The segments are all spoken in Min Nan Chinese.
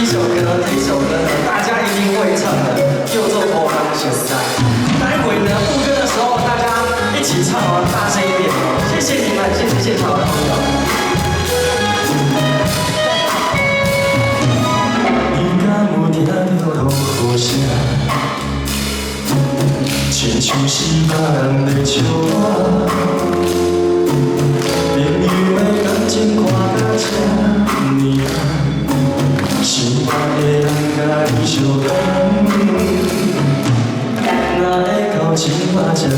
一首歌，這一首歌呢，大家一定會唱的，叫做《無人熟似》。待會呢，副歌的時候，大家一起唱哦，大聲一點哦。謝謝你們，謝謝現場的朋友。你敢有聽著落雨聲？親像是別人在笑我。朋友的感情看甲這呢仔，心愛的人佮你相共，哪會到這擺才知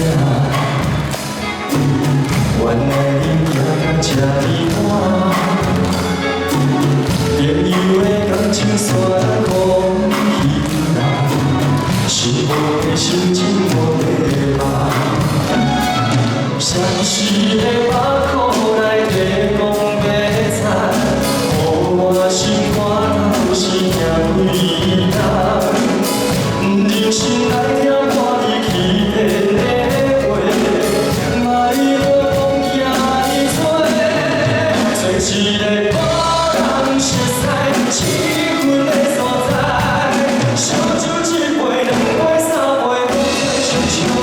影？原來你行甲這呢晚。朋友的感情煞來空虛啦，失望的心情無地放。相思的百苦內底講白菜，予我心肝頭是疼幾工。人生來疼看你欺騙的話，莫閣講遐呢多，找一個無人熟似、氣氛的所在，燒酒一杯、兩杯、三杯，當作想笑話。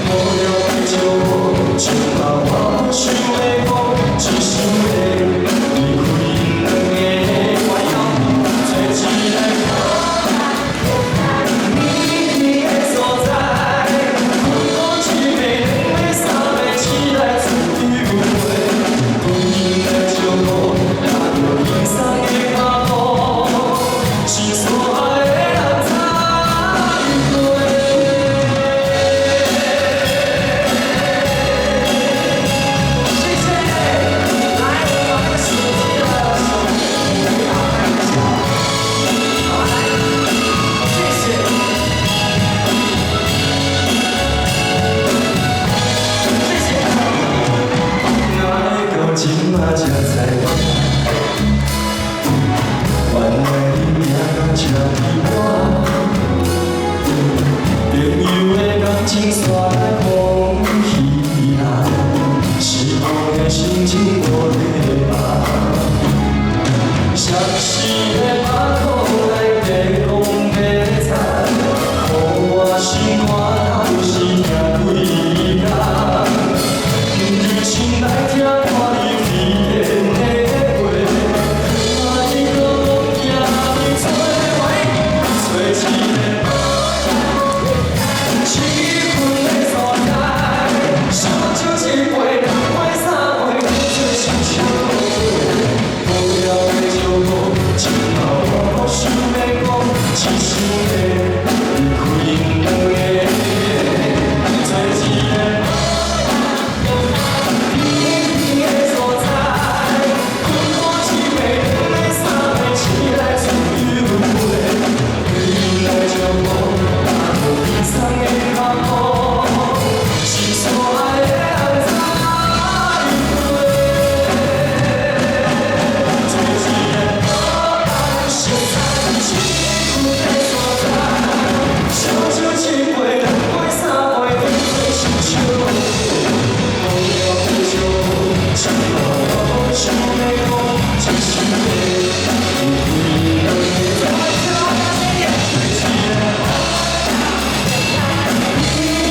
無聊的笑話，這擺我無想欲講，只想欲離開𪜶兩個。找一個秘密的所在，困苦一暝、兩暝、三暝，醒來自由飛，對𪜶來照顧，踏著輕鬆的腳步，是所愛的人才對。謝謝。來，我們把這個手機的手機打開一下。好，來，謝謝。謝謝。哪會到這擺才知影？原來你行甲這呢晚，朋友的感情煞來空虛啦，失望的心情無地放。相思的百苦內底講白菜，予我心肝頭是疼幾工。人生來疼看你欺騙的話，莫閣講遐呢多，找一個氣氛的所在，燒酒一杯、兩杯、三杯，當作想笑話。無聊的笑話，這擺我無想欲講，只想欲離開𪜶兩個。找一個秘密的所在，困苦一暝、兩暝、三暝，醒來自由飛，對𪜶來照顧，踏著輕鬆的腳步，是所愛的人才對。找一個無人熟似、氣氛的所在，燒酒一杯、兩杯、三杯，當作想笑話。無聊的笑話，這擺我無想欲講，只想欲離開𪜶兩個。找一個秘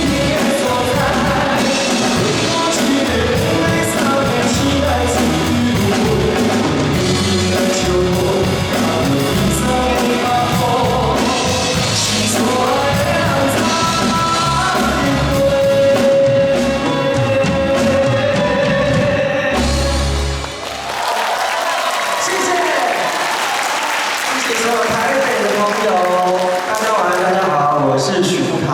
密的所在，困苦一暝、兩暝、三暝，醒來自由飛，對𪜶來照顧，踏著輕鬆的腳步，是所愛的人才對。謝謝，謝謝所有台北的朋友，大家晚安，大家好，我是許富凱。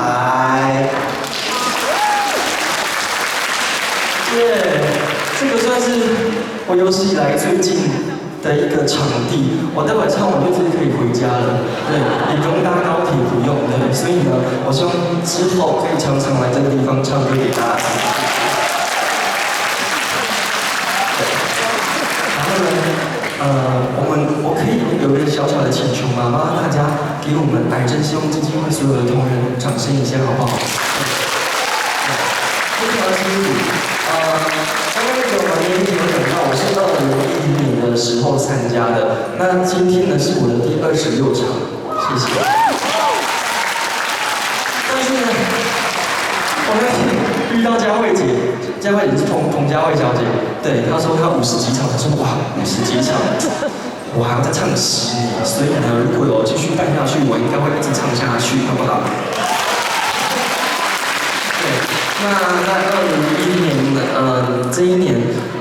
耶，這個算是我有史以來最近的一個場地，我待會唱完就直接可以回家了，對，也不用搭高鐵，不用，對，所以呢，我希望之後可以常常來這個地方唱歌給大家聽。對，然後呢，我可以有一個小小的請求嗎？麻煩大家給我們癌症希望基金會所有的同仁掌聲一下，好不好？非常辛苦。剛剛那個王年有講到，我是2010年的時候參加的。那今天呢是我的第26場，謝謝。但是呢，我那天遇到佳慧姐，佳慧姐是彭彭佳慧小姐，對，她說她50幾場，她說哇50幾場，我還要再唱10年，所以呢，如果有繼續辦下去，我應該會一直唱下去，好不好？對，那在2011年，這一年，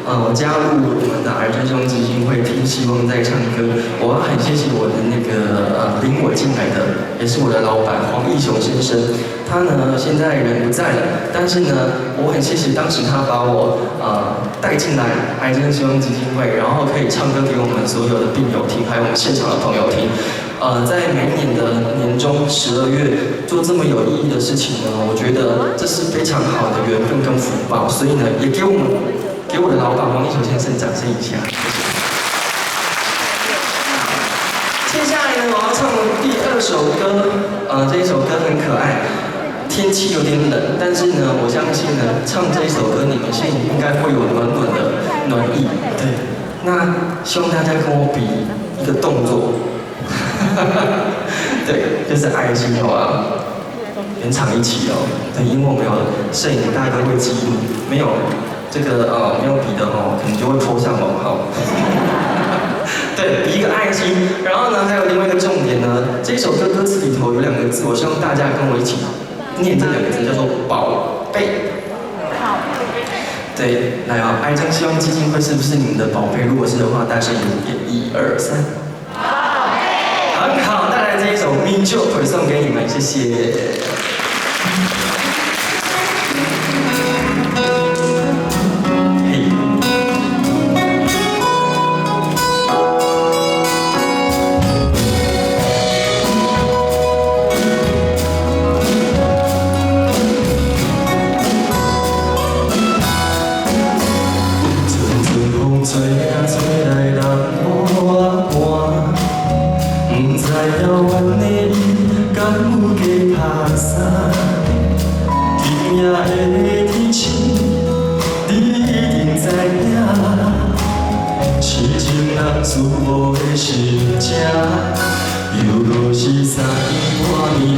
我加入我們的癌症希望基金會，聽希望在唱歌。我要很謝謝我的那個領我進來的，也是我的老闆黃義雄先生。他呢現在人不在了，但是呢，我很謝謝當時他把我帶進來癌症希望基金會，然後可以唱歌給我們所有的病友聽，還有我們現場的朋友聽。在每一年的年終12月做這麼有意義的事情呢，我覺得這是非常好的緣分跟福報，所以呢，也給我們給我的老闆黃義雄先生掌聲一下，謝謝。接下來呢，我要唱第二首歌，這一首歌很可愛。天氣有點冷，但是呢，我相信呢，唱這一首歌，你們心裡應該會有暖暖的暖意。對，那希望大家跟我比一個動作，對，就是愛心，好吧？全場一起哦。對，因為我們有攝影大哥會記錄，沒有這個沒有比的哦，可能就會潑上網號。對，比一個愛心。然後呢，還有另外一個重點呢，這首歌歌詞裡頭有兩個字，我希望大家跟我一起念這兩個字，叫做寶貝。對，來啊，癌症希望基金會是不是你們的寶貝？如果是的話，大聲一點，一二三。寶貝。很好，帶來這一首《咪就回》送給你們，謝謝。是我的一切，予我做你。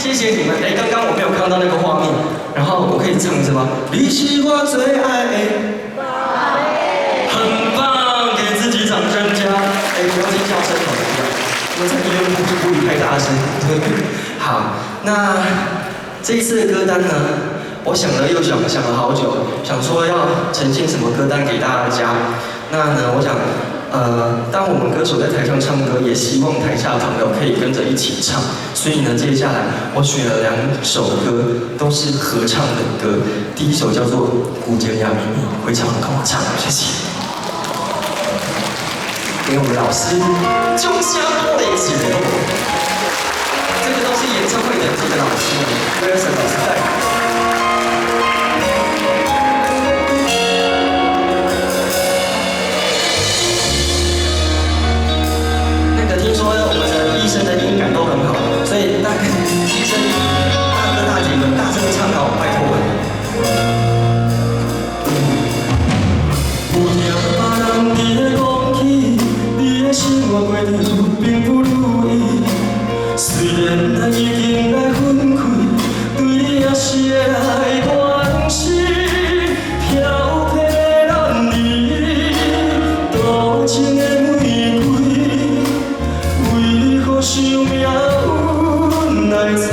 謝謝你們。哎，剛剛我沒有看到那個畫面，然後我可以唱是嗎？你是我最愛的，很棒，給自己掌聲加。哎，不要尖叫聲好，不要，因為在醫院不宜太大聲。對，好，那這一次的歌單呢，我想了又想，想了好久，想說要呈現什麼歌單給大家。那呢，我想，當我們歌手在台上唱歌，也希望台下的朋友可以跟着一起唱。所以呢，接下來我選了兩首歌，都是合唱的歌。第一首叫做《古井夜咪咪》，會唱跟我唱，謝謝。給我們老師掌聲鼓勵一下。這個都是演唱會等級的老師，威爾森老師帶。那個聽說我們的醫生的音感都很好，所以大家醫生大哥大姐們大聲唱好，拜託。有聽別人佇咧講起，你的生活過得並不如意，雖然咱已經來分開，對你也是會來關心。飄撇的男兒，多情的玫瑰，為何惜命運來創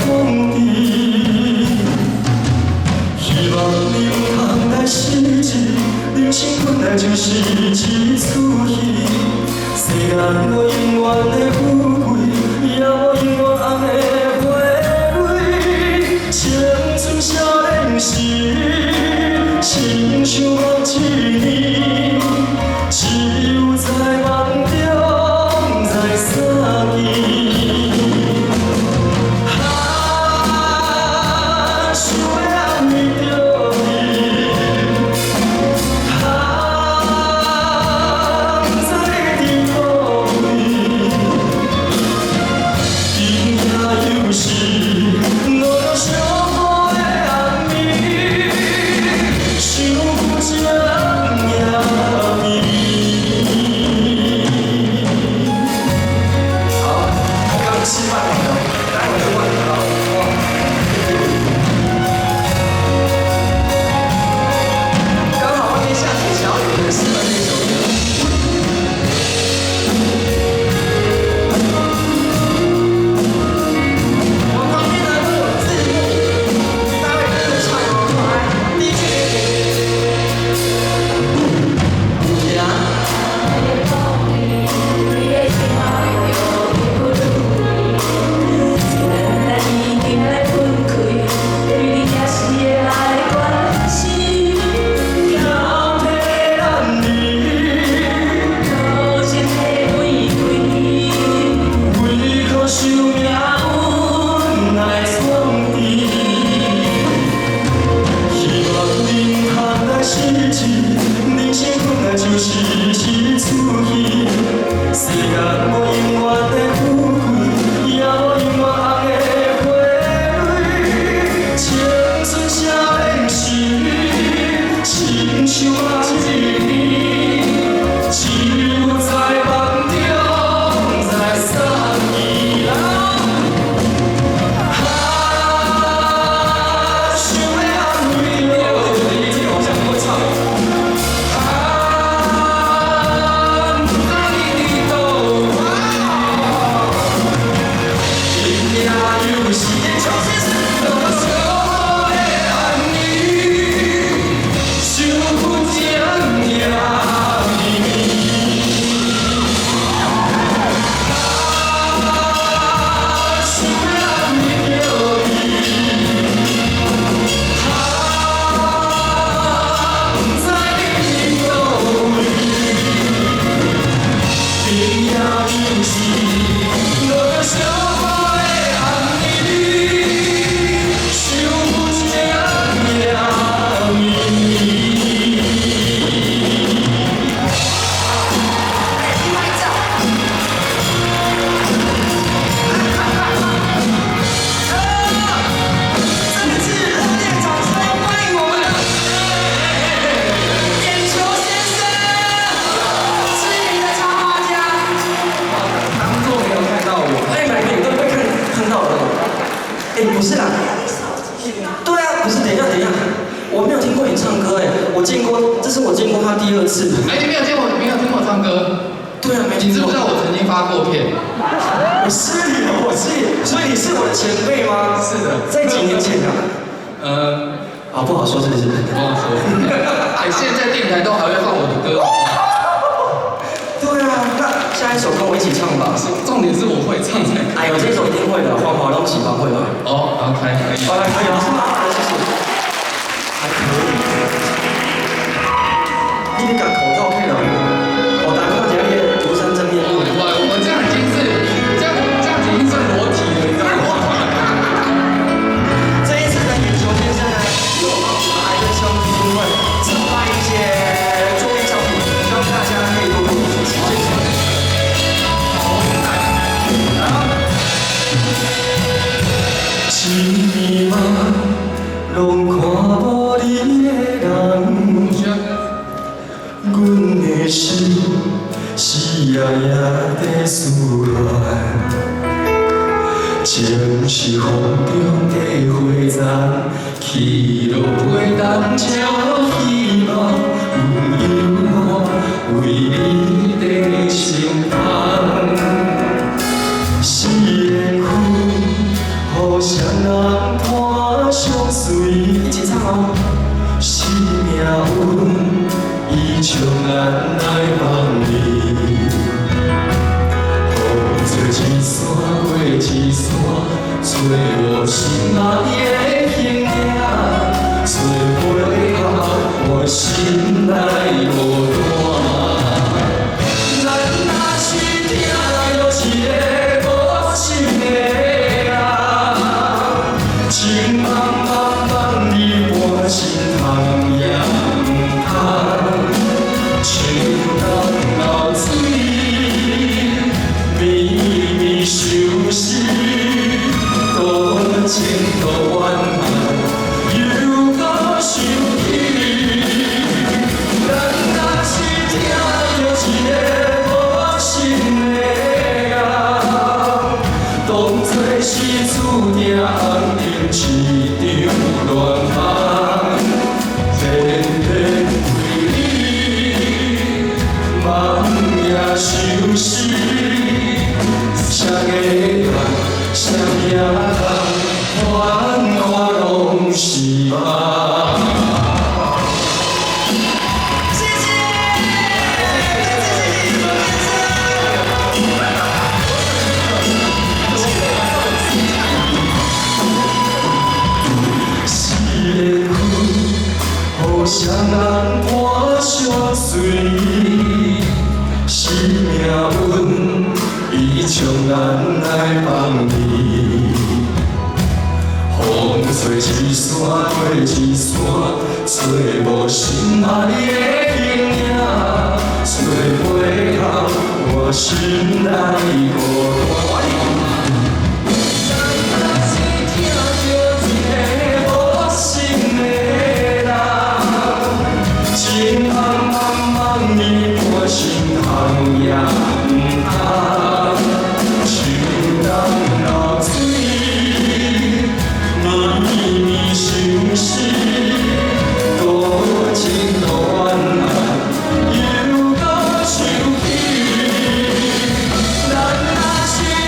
治？希望你毋通來失志，人生本來就是一齣戲，世間無永遠的富貴，也無永遠紅的花蕊。青春少年時，親像夢一年，只有在夢中再相見。啊，想欲愛著你，啊，不知你佇佗位。哎，不是啦，對啊，不是，等一下，等一下，我沒有聽過你唱歌哎，我見過，這是我見過他第二次。哎，你沒有見過，沒有聽過我唱歌？對啊，沒聽過。你知不知道我曾經發過片？我是，我是，所以你是我的前輩嗎？是的。在幾年前啊？嗯，啊，不好說，是不是？不好說。哎，現在電台都還會放我的歌。對啊，那下一首跟我一起唱吧。重點是我會唱才可以。哎呦，這首一定會的，黃華東喜歡會吧？哦，OK，可以。好，可以，老師麻煩了，謝謝。還可以。你共口罩開了，我打看一下你的廬山真面目。我這樣已經是這樣，這樣已經算裸體了，你知道嗎？這一次的眼球先生呢，有幫我們癌症希望基金會策劃一些周邊商品，希望大家可以多多支持，謝謝。好，來，一暝夢攏看無你的人，阮的心是夜夜在思戀，情是風中的花殘，去落飛東照希望，阮猶為你在心痛。四緣分，予誰人伴相隨？一起唱哦。是命運，伊將咱來放離。風吹一山過一山，找無心愛的形影，找袂到我心內孤單。咱若是疼著一个無心的人，情茫茫茫你半身通也毋通，秋冬流水，绵绵相思，多情多怨恨，又閣想起。咱若是疼著一個無心的人，當作是注定紅燈一場亂夢，偏偏為你夢夜相思，誰會怨，誰也痛，繁華攏是夢。謝謝，再次謝謝葉先生。四緣分，予誰人伴相隨？是命運，伊將咱來放離。風吹一山過一山，找無心愛的形影，找袂到我心內孤單。咱若是疼著一個無心的人，情茫茫茫你半身通也毋通，秋冬流水，绵绵相思，多情多怨恨，又閣想起。咱若是疼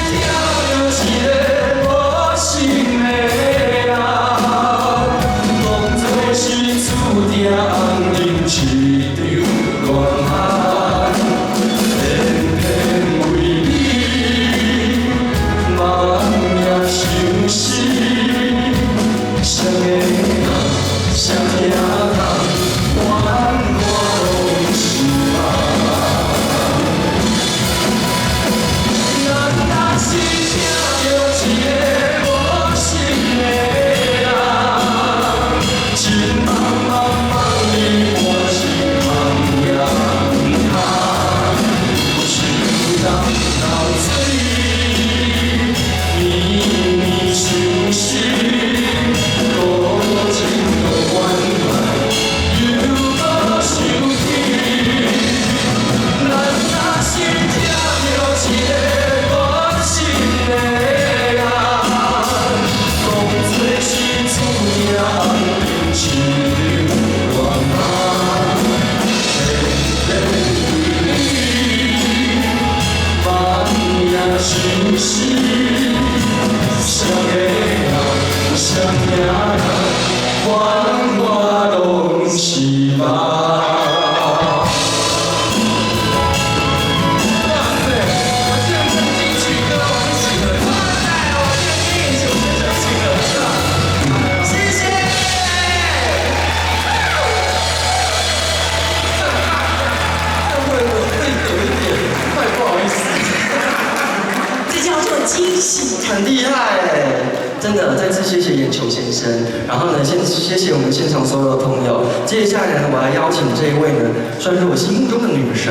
真的再次謝謝眼球先生，然後呢，先謝謝我們現場所有的朋友。接下來呢，我來邀請這一位呢，算是我心目中的女神，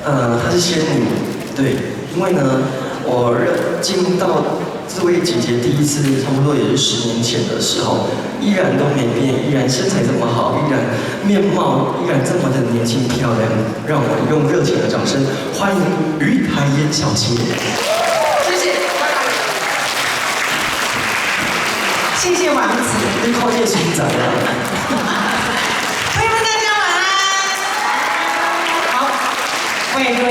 她是仙女，對，因為呢，我進到這位姐姐第一次，差不多也是10年前的時候，依然都沒變，依然身材這麼好，依然面貌依然這麼的年輕漂亮，讓我們用熱情的掌聲歡迎余台煙小姐。謝謝，拜拜。謝謝王子。你看這個身材啊！朋友們，大家晚安。好，歡迎各位。